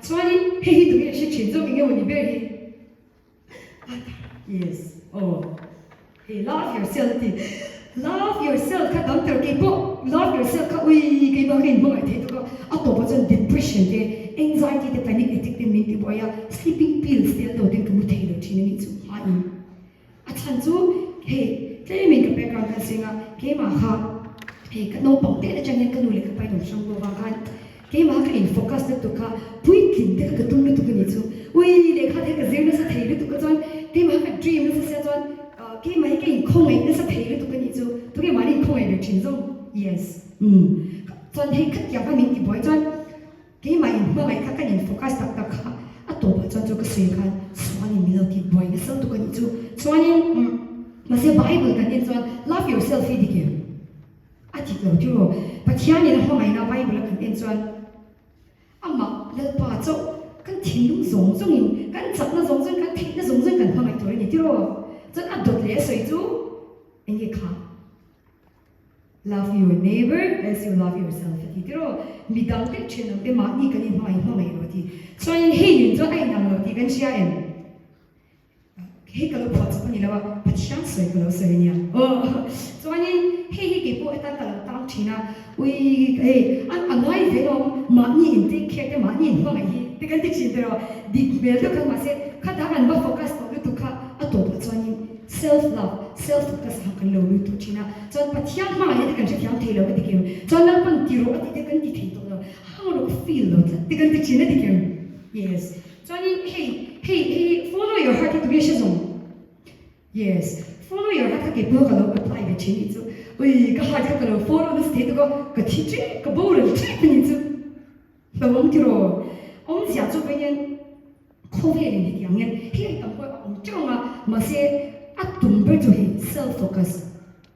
Chuanin hei hi tunge hre thin zawk enge mawni ber hi? Yes aw hei love yourself tih love yourself kha tam tur keipawh love yourself kha ui keimah ka inhmangaih theih tuk a, a tawpah chuan depression te anxiety te panic attack te min ti buai a, sleeping pills te an lo ten ka mu thei lo thin a nih chu hmain. A chhan chu hei tlemin ka background kha zing a, keimah kha hei ka naupang te atang hian ka nu leh ka pa in awm hrang bawk avang khan keimah ka in focus lutuk kha puitling te kha ka tum lutuk a nih chu. Ui lehkha te ka zir nasa thei lutuk a chuan keimah ka dream nasa sia chuan keimah hi ka in khawngaih nasa thei lutuk a nih chu. Tunge mahni in khawngaih ve thin zawng? Yes. Umm. Chuan hei khatiang kha min ti buai chuan Keimah in hmangaih kha kan in focus tak tak kha a tawpah chuan chu ka sawi khan sualin min lo tih buai nasa lutuk a nih chu. Chuanin umm mahse Bible kan en chuan love yourself hi dik em? A dik lo tiraw? Pathianin a hmangaihna Bible a kan en chuan amah Lalpa chauh kan thinlung zawng zawngin kan chakna zawng zawngin kan theihna zawng zawngin kan hmangaih tur a ni tiraw? Chuan a dawt leh a sawi chu eng nge kha? Love your neighbour as you love yourself a ti tiraw? Midang te thenawm te mahni kan inhmangaih hmangaih lo ti. Chuanin hei nen chuan a inang lo tih kan hria em? Hei ka lo phuah chawp a ni lo a, Pathian sawi ka lo sawi a nia. Aw chuanin hei hi keipawh heta ka lo tang thin a, ui hei a a ngai ve lawm mahni in take care te mahni inhmangaih hi te kan ti thin tiraw? Dik hmel deuh khan mahse khatah kan va focus tawh lutuk kha a tawpah chuanin Self love, self focus ah kan lo lut tawh thin a, chuan Pathian hmangaihna te kan hrethiam thei lo a dik em? Chuan Lalpan ti rawh a tih te kan ti thei tawh lo, hang rawh ka feel lo tlat te kan ti thin a dik em? Yes, chuanin hei hei hei follow your heart hi tunge hre zawng? Yes, follow your heart kha kei pawh ka lo apply ve thin nih chu, ui ka heart kha ka lo follow nasa thei tuk a, ka thi tep ka boral tep a nih chu. Hlauhawm tiraw? Awmzia chu vawiin khawvelin hetiang hian hei a tam pawh a awm teuh ang a, mahse a tum ber chu hei self focus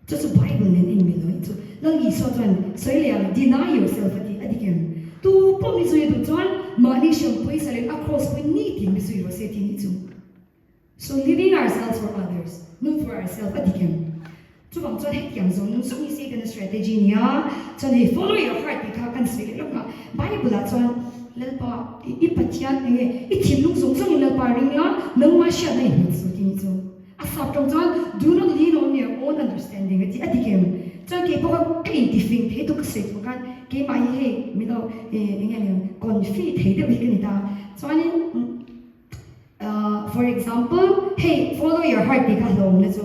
chu chu Bible nen a inmil lo anih chu. Lal Isua chuan sawi leh ang deny yourself a ti a dik em? Tu pawh mi zui a duh chuan mahni hriampui salin a cross pawhin nitin mi zui rawh se a ti anih chu. So living ourselves for others, not for ourselves a dik em? Chuvang chuan hetiang zawng zawng hi Satan-a strategy nia, chuan hei follow your heart tih kha kan sawi leh lawk a, Bible ah chuan Lalpa i Pathian eng nge i thinlung zawng zawngin Lalpa ring la, nangmah hriatna i hmuh chu tih nih chu. A sap tawng chuan do not lean on your own understanding a ti a dik em? Chuan kei pawh ka intifing thei tuk ka sawi tawh khan keimah hi hei min lo eng nge niang confi thei deuh hi ka ni ta. Chuanin. For example, hei follow your heart tih kha hlawmna chu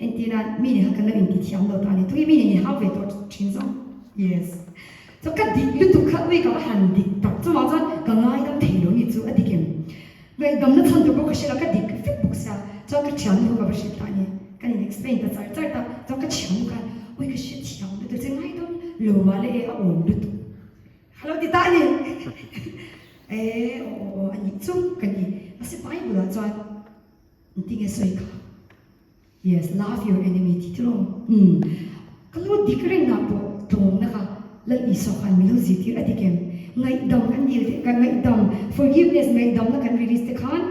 entirna mi nih kha kan lo inti thiam lo ta a ni. Tunge mi nih ni hau ve tawh thin zawng? Yes. Chuan ka dik lutuk kha ui ka va han dik tak chuvang chuan ka ngaidam thei lo ni chu a dik em? Ngaihdamna chhan tur pawh ka hre lo, ka dik vek bawk sia. Chuan ka thiamna pawh ka va hre ta a ni. Kan in explain ta char char ta. Chuan ka thiamna khan ui ka hre thiam lutuk che ngaidam lo mah le e a awm lutuk. Ka lo ti ta a ni. E aw aw aw a nih chu ka ni. Mahse Bible ah chuan engtin nge sawi kha? Yes, love your enemy tih tiraw? Umm. Ka lo dik reng ah pawh tlawmna kha Lal Isua khan min lo zirtir a dik em? Ngaihdam kan dil te, ka ngaihdam, forgiveness ngaihdamna kan release te khan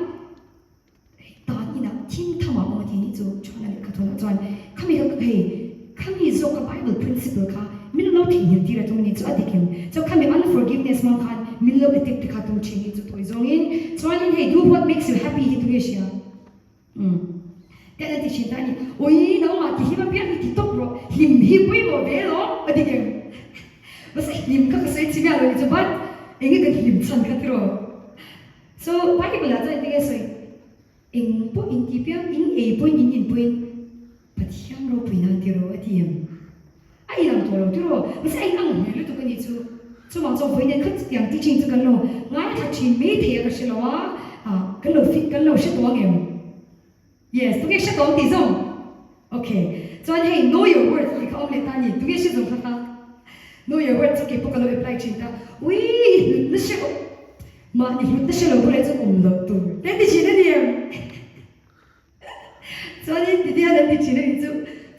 Tan inah thim tham ah awm a ti nih chu Chhana lehkha thawnah chuan khami kha hei khami zawk ka Bible principle kha min lo theihnghilh tir a tum nih chu a dik em chuan khami unforgiveness hmang khan min lo attack te kha tum thin nih chu tawi zawngin chuanin hei do what makes you happy hi tunge hria umm te an ti thin ta a ni ui nangmah ti hlim apiang hi ti tawp rawh hlim hi pawimawh ve lawm a dik em mahse hlim kha ka sawi chhi miah lo nih chu but enge kan hlim chhan kha tiraw. So Bible ah chuan engtin nge sawi? Eng pawh in ti piang, in ei pawhin in in pawhin Pathian ropui nan ti rawh a ti em? A inang tawh lo tiraw? Mahse a inang hmel lutuk a nih chu. Chuvang chuan vawiin hian khatiang teaching chu kan lo ngaithla thin mai thei a ka hre lo a, ah kan lo fit kan lo hre tawh ang em? Yes, tunge hre tawh ang tih zawng? Ok, chuan hei know your worth tih kha awm leh ta a ni, tunge hre zawng kha kha? Know your worth chu keipawh ka lo apply thin ta, ui i hlutna hre awm, mahni hlutna hre lo bulah chuan awm loh tur te ti thin a ni em? Chuanin ti hian an ti thin a nih chu,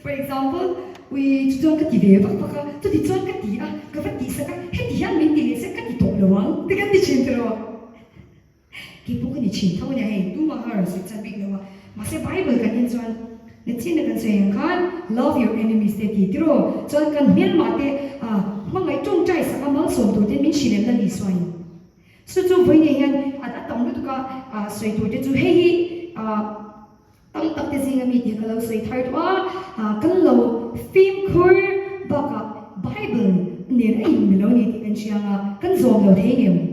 for example, ui chu chuan ka ti ve vak vak a, chuti chuan ka ti a, ka va tihsak a, heti hian min ti leh se ka ti tawh lo ang ti kan ti thin tiraw? Kei pawh ka ni thin tho a nia hei, tumah kha rawn sawi chan bik lo a, mahse Bible kan en chuan nachin a kan sawi ang khan love your enemies te ti tiraw, chuan kan hmelmah te ah hmangaih tawngtai sak a malsawm tur ten min hrilh em Lal Isua in. Chu chu vawi nei hian lutuka sawi tur te chu hei hi tam tak te zinga mi tih ka lo sawi thar tawh a, kan lo fimkhur bakah Bible nen a inmi lo ni tih kan hria ang a, kan zawm lo thei ngem.